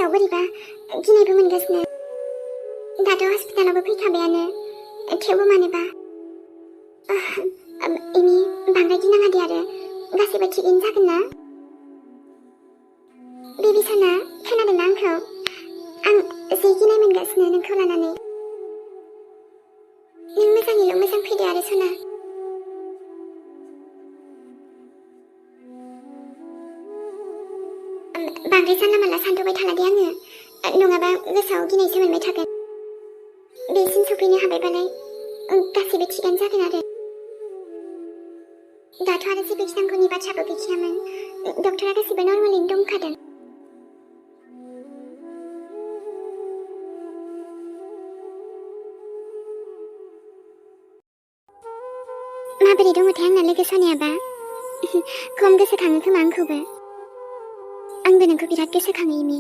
गोसोआव बोरैबा गिनायबो मोनगासिनो। दाथ' हस्पिटालावबो फैखाबायानो, थेवबो मानोबा एमि बांद्राय गिनाङा दे आरो गासैबो थिगैनो जागोन ना? बेबि सना खोनादोंना आंखौ? आं जि गिनाय मोनगासिनो नोंखौ लानानै। नों मोजाङैल' मोजां फैदो आरो सना। बांद्राय जानला मानला सानथ'बाय थाला दे आङो, नङाबा गोसोआव गिनायसो मोनबाय थागोन। बेसिम सफैनो हाबायबालाय गासैबो थिगानो जागोन आरो। दाथ' आरो जेबो गिनांगौनि बाथ्राबो गैखायामोन, डक्टरा गासैबो नर्मेलैनो दंखादों। माबोरै दङथाय आंना लोगो सनायाबा? खम गोसोखाङो खोमा आंखौबो। आंबो नोंखौ बिराद गोसोखाङो एमि।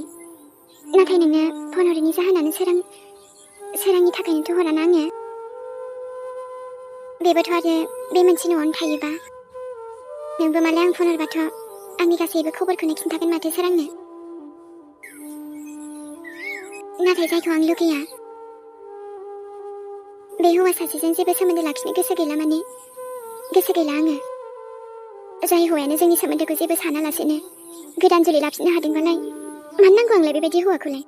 नाथाय नोंनो फन हरैनि जाहोनानो सोरांनि थाखायनोथ' हराना आङो। बेबोथ' आरो बे मोनसे न'आवनो थायोबा नोंबो मालाय आं फन हरबाथ' आंनि गासैबो खबरखौनो खिन्थागोन माथो सोरांनो। नाथाय जायखौ आं लुगैया बे हौवा सासेजों जेबो सोमोन्दो लाखिनो गोसो गैला आङो। जाय हौवायानो जोंनि सोमोन्दोखौ जेबो सानालासेनो गोदान जुलि लाफिननो हादोंबालाय मानो नांगौ आंलाय बेबायदि हौवाखौलाय?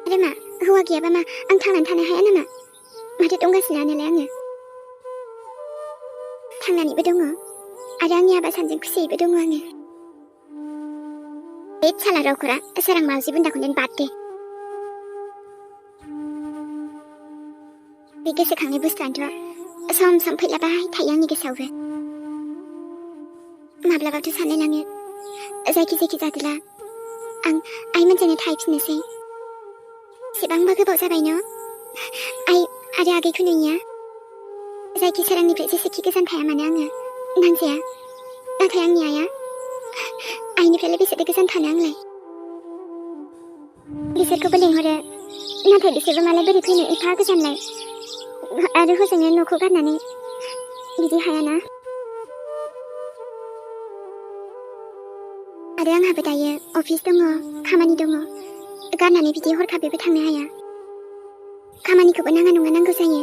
आरो मा हौवा गैयाबा मा आं थांनानै थानो हाया नामा? माथो दंगासिनोआनोलाय आङो। थांनानैबो दङ आरो आंनि हाबा सानजों खुसियैबो दङ आङो। बे साला रावखरा सोरां मावजि बुन्दाखौनो बाद दे। बे गोसोखांनाय बुस्थुआनोथ' सम सम फैलाबाय थायो आंनि गोसोआवबो। माब्लाबाथ' सानलायलाङो जायखि जादोला आं आइमोनजोंनो थाहैफिननोसै। एसेबांबा गोबाव जाबाय न' आइ आरो आगैखौ नुयिया। जायखि सोरांनिफ्राय जेसेखि गोजान थाया मानो आङो नांजाया, नाथाय आंनि आइया आइनिफ्रायलाय बेसेबा गोजान थानो आंलाय। बिसोरखौबो लिंहरो, नाथाय बिसोरबो मालाय बोरै फैनो एफा गोजानलाय, आरो हजोंनो न'खौ गारनानै बिदि हायाना। आरो आंहाबो दायो अफिस दङ, खामानि दङ, गारनानै बिदि हरखाबैबो थांनो हाया। खामानिखौबो नाङा नङा नांगौ जायो,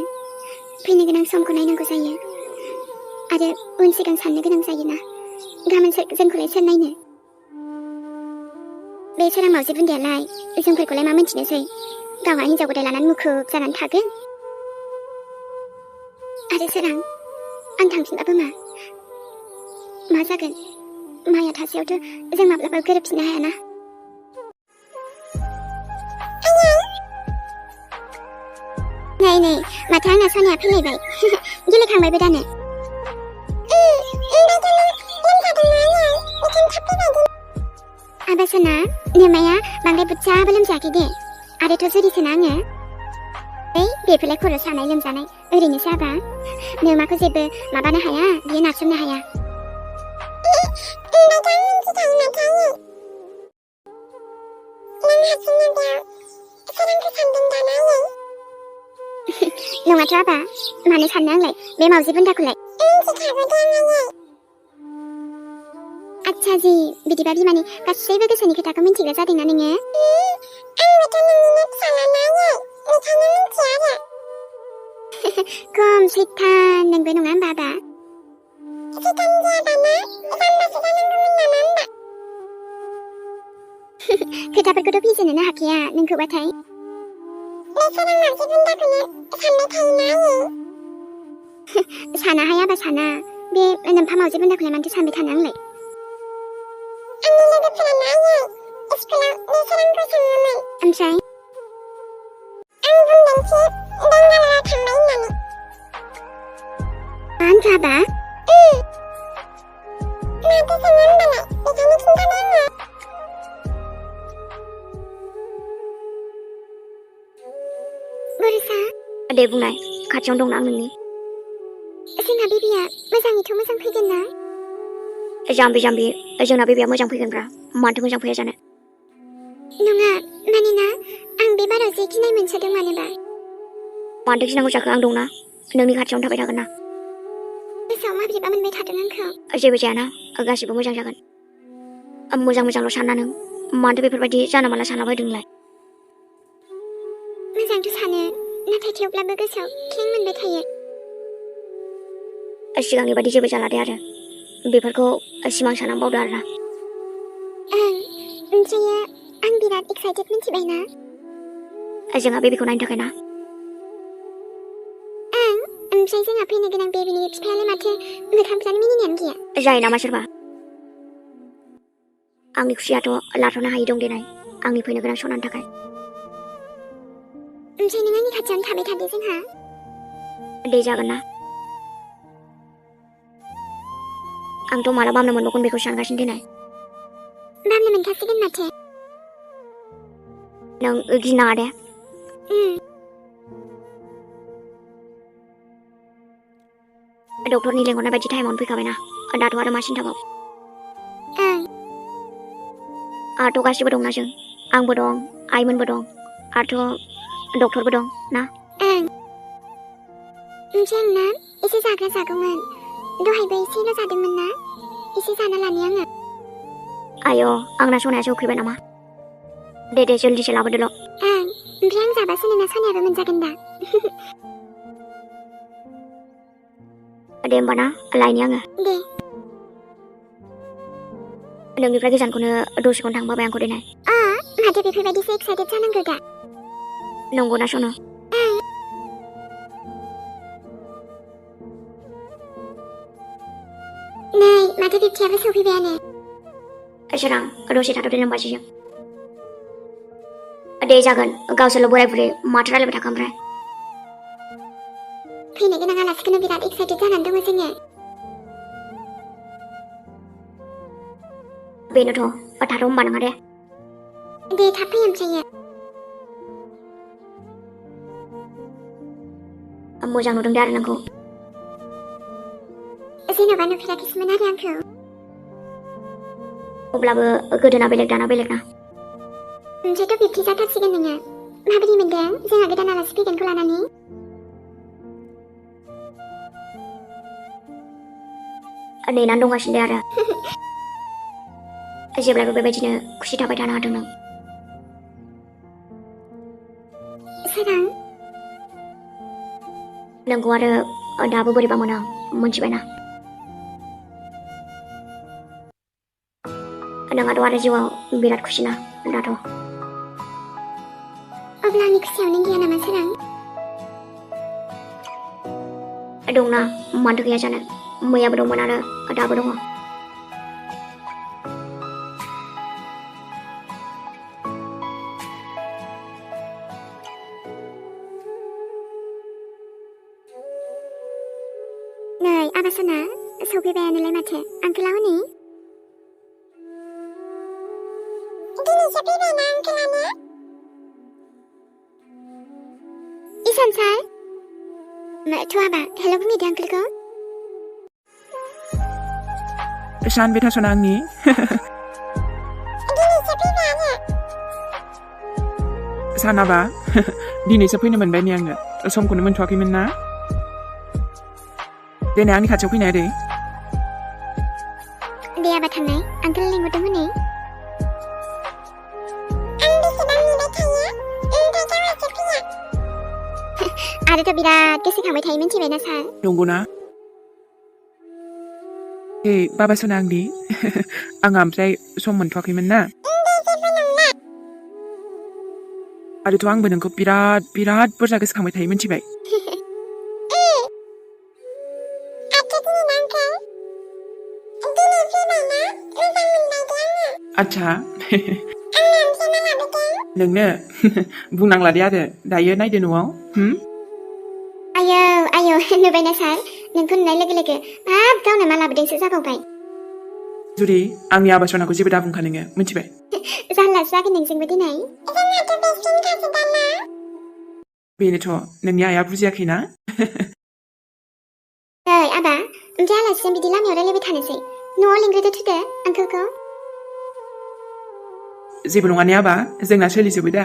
फैनो गोनां समखौ नायनांगौ जायो, आरो उन सिगां साननो गोनां जायोना। गाबोन जोंखौलाय सोर नायनो? बे सोरां मावजि बुन्दायालाय जोंफोरखौलाय मा मिन्थिनोसै, गावहा हिनजाव गोदान लानानै मुखुब जानानै थागोन। आरो सोरां आं थांफिनबाबो मा जागोन? माया थासेयावथ' जों माब्लाबाबो गोरोबफिननो हायाना। नै माथो आंना सनाया फैलायबाय। गेलेखांबायबो दानो। आबा सना नोमाया बांद्राय बुच्चाबो लोमजायाखै दे, आरोथ' जुरिसोना आङो। बेफोरलाय खर' सानाय लोमजानाय ओरैनोसो आबा। नोमाखौ जेबो माबानो हाया, बियो नारसोमनो हाया। नङाथ' आबा, मानो साननो आंलाय बे मावजि बुन्दाखौलाय? आच्छा जि बिदिबा बिमानि गासैबो गोसोनि खोथाखौ मिन्थिग्रा जादोंना नोङो? खम सैथान नोंबो नङा होमबा आबा? खोथाफोरखौथ' बिजिरनोनो हाखाया नोंखौबाथाय। साना हायाबा साना, बे नोम्फा मावजि बुन्दाखौलाय मानोथो सानबाय थानो आंलाय? ओमफ्राय मा होनखो आबा? दे बुंनाय, खाथियावनो दंना आं नोंनि। जोंना बेबिया मोजाङैथ' मोजां फैगोन ना? जाम्बि जोंना बेबिया मोजां फैगोनब्रा, मानोथो मोजां फैया जानो? नङा मानोना आं बे बाराव जे गिनाय मोनसोदों मानोबा। मानोथो गिनांगौ जाखो? आं दंना, नोंनि खाथियावनो थाबाय थागोन ना। गोसोआव माबोरैबा मोनबाय थादों आंखौ। जेबो जायाना, गासिबो मोजां जागोन। मोजांल' सानना नों, मानोथो बेफोरबायदि जाना माला सानलाबायदोंलाय? मोजांथ' सानो नाथाय थेवब्लाबो गोसोआव खें मोनबाय थायो। सिगांनि बायदि जेबो जाला दे आरो बेफोरखौ सिमां सानां बावदो आरोना। ओमफ्रायो आं बिराद एक्साइटेड मिथिबाय ना। जोंहा बेबिखौ नायनो थाखाय ना? ओमफ्राय जोंहा फैनो गोनां बेबिनि बिफायालाय माथो मोखांफ्रानो मिनिनायानो गैया। जायो नामा सोरबा? आंनि खुसियाथ' लाथ'नो हायि दं देनाय आंनि फैनो गोनां सनानि थाखाय। ओमफ्राय नों आंनि खाथियावनो थाबाय थादो जोंहा। दे जागोन ना। आंथ' माला बामनो मोनबावगोन बेखौ सानगासिनो देनाय। बामनो मोनखासिगोन माथो। नों गिनाङा दे। डक्टरनि लेंहरनाय बायदि टाइमावनो फैखाबायना दाथ' आरो मा सिन्थाबाव। आंहाथ' गासिबो दंना जों आंबो दं आइमोनबो दं आरोथ' डक्टरबो दं ना। ओमफ्राय आं ना एसे जाग्रा जागौमोन। दहायबो एसेल' जादोंमोन ना एसे जाना लानि आङो। आय' आंना सनायासो उखैबाय नामा? दे जल्दिसो लाबोदोल'। ओमफ्राय आं जाबासो नोंना सनायाबो मोनजागोन दा। दे होमबा ना लायनि आङो। दे। नोंनिफ्राय गोजानखौनो दसेखौनो थांबाबाय आंखौ देनाय। माथो बेफोरबायदिसो एक्साइटेड जानांगौ दा। नंगौना सनु? नै माथो बिबथियाबो सफैबायानो। सोरां दसे थाथ'दो नोंबाजैजों। दे जागोन गावसोरल' बोराय बुरै माथो रायलायबाय थाखो ओमफ्राय। फैनो गोनां आलासिखौनो बिराद एक्साइटेड जानानै दङ जोङो। बेनोथ' थाथ' होमबा नङा दे। दे थाब फै ओमफ्रायो। मोजां नुदों दे आरो नोंखौ। जेन'बा नुफेराखैसोमोन आरो आंखौ। अब्लाबो गोदोना बेलेग दाना बेलेग ना। ओमफ्रायथ' बिबथि जाथारसिगोन नोङो। माबोरै मोनदों जोंहा गोदान आलासि फैगोनखौ लानानै? नेनानै दंगासिनो दे आरो। जेब्लायबो बेबायदिनो खुसि थाबाय थानो हाथों नों। सोरां नोंखौ आरो दाबो बोरैबा मोनो आं मोनथिबायना। नोंहाथ' आरो जिउआव बिराद खुसिना दाथ'। अब्ला आंनि खुसियावनो गैया नामा सोरां? दंना मानोथो गैया जानो। मैयाबो दंमोन आरो दाबो दङ। नै आबासना सफैबायानोलाय माथो आंखोला हनै। दिनैसो फैबायना आंखोलानो? इसान सार थ' आबा हेल' बुंहैदो आंखोलखौ। सान बेथा सना आंनि। दिनैसो फैबायानो। सानाबा दिनैसो फैनो मोनबाय नै आङो समखौनो मोनथ'वाखैमोन ना। देनाय आंनि खाथियाव फैनाय दे। दे आबा थांनाय आंखोल लिंहरदों हनै। आं बेसेबां नेबाय थायो ओमफ्राय गावहासो फैया। आरोथ' बिराद गोसोखांबाय थायो मिथिबायना सार। नंगौना? हे बाबा सना आंनि आंहा ओमफ्राय सम मोनथ'वाखैमोन ना। आरोथ' आंबो नोंखौ बिराद बुरजा गोसोखांबाय थायो मिथिबाय। आच्छा नोंनो बुंनांला दे आरो दायो नायदो न'आव। आयौ नुबायना सार नोंखौ नुनाय लोगो लोगो हाब गावनो मा लाबोदोंसो जाबावबाय। जुदि आंनि आबा सनाखौ जेबो दाबुंखा नोङो मिथिबाय। जारलासो जागोन नोंजोंबो दिनै। बेनोथ' नोंनि आइया बुजियाखैना। नै आबा ओमफ्राय आलासिजों बिदि लामायाव रायलायबाय थानोसै न'आव लिंग्रोदो थुदो आंखोलखौ। जेबो नङा ने आबा जोंना सोलिजोबो दा।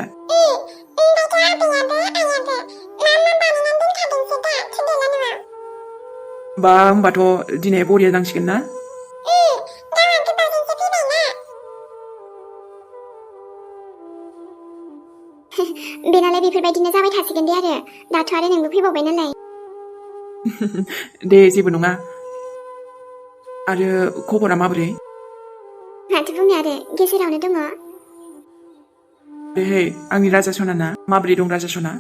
बा होमबाथ' दिनै बरिया नांसिगोन ना। बेनालाय बेफोरबायदिनो जाबाय थासिगोन दे आरो दाथ' आरो नोंबो फैबावबाय नालाय दे जेबो नङा आरो खबरा माबोरै माथो बुंनो आरो गेजेरावनो दङ हे आंनि राजा सनाना माबोरै दं राजा सना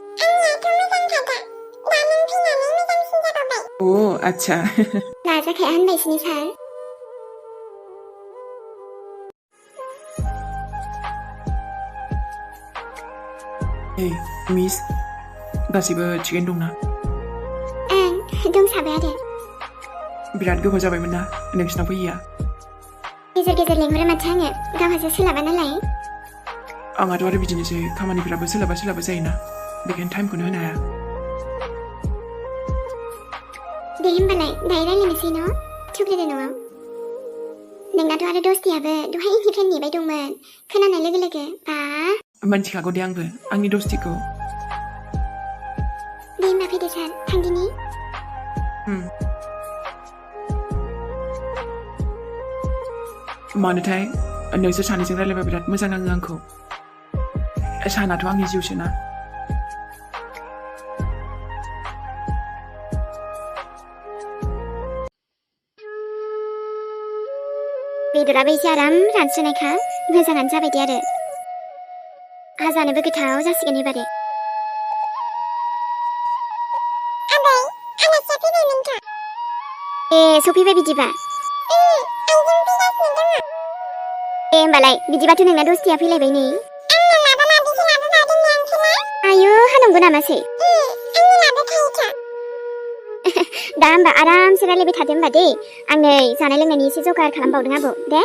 अ आच्छा लाजाखाया होनबायसोनि सार हे मिस गासैबो थिगैनो दंना ओं दंसाबो आरो बिराद गोबाव जाबायमोन ना नोंसिनाव फैयैया गेजेर गेजेर लेंहरो माथो आङो गावहासो सोलाबा नालाय आंहाथ' आरो बिदिनोसै खामानिफोराबो सोलाबा जायोना बेखायनो टाइमखौनो होनो हाया दे होमबालाय दायो रायलायनोसै न' थुग्रोदो न'आव नोंनाथ' आरो दस्तियाबो दहायनिफ्राय नेबाय दंमोन खोनानाय लोगो लोगो बा मिन्थिखागौ दे आंबो आंनि दस्तिखौ दे होमबा फैदो सार थांदिनि मानोथाय नोंसोर सानैजों रायलायबा बिराद मोजां नाङो आंखौ सानाथ' आंनि जिउसोना बेदराबो एसे आराम रानस्रोनायखा मोजाङानो जाबाय दे आरो जानोबो गोथाव जासिगोन एबारे ए सफैबाय बिदिबा दे होमबालाय बिदिबाथ' नोंना दस्तिया फैलायबाय नै आयु नंगौ नामासै दा होमबा आरामसे रायलायबाय थादो होमबा दे आं नै जानाय लोंनायनि एसे जगार खालामबावदों आबौ दे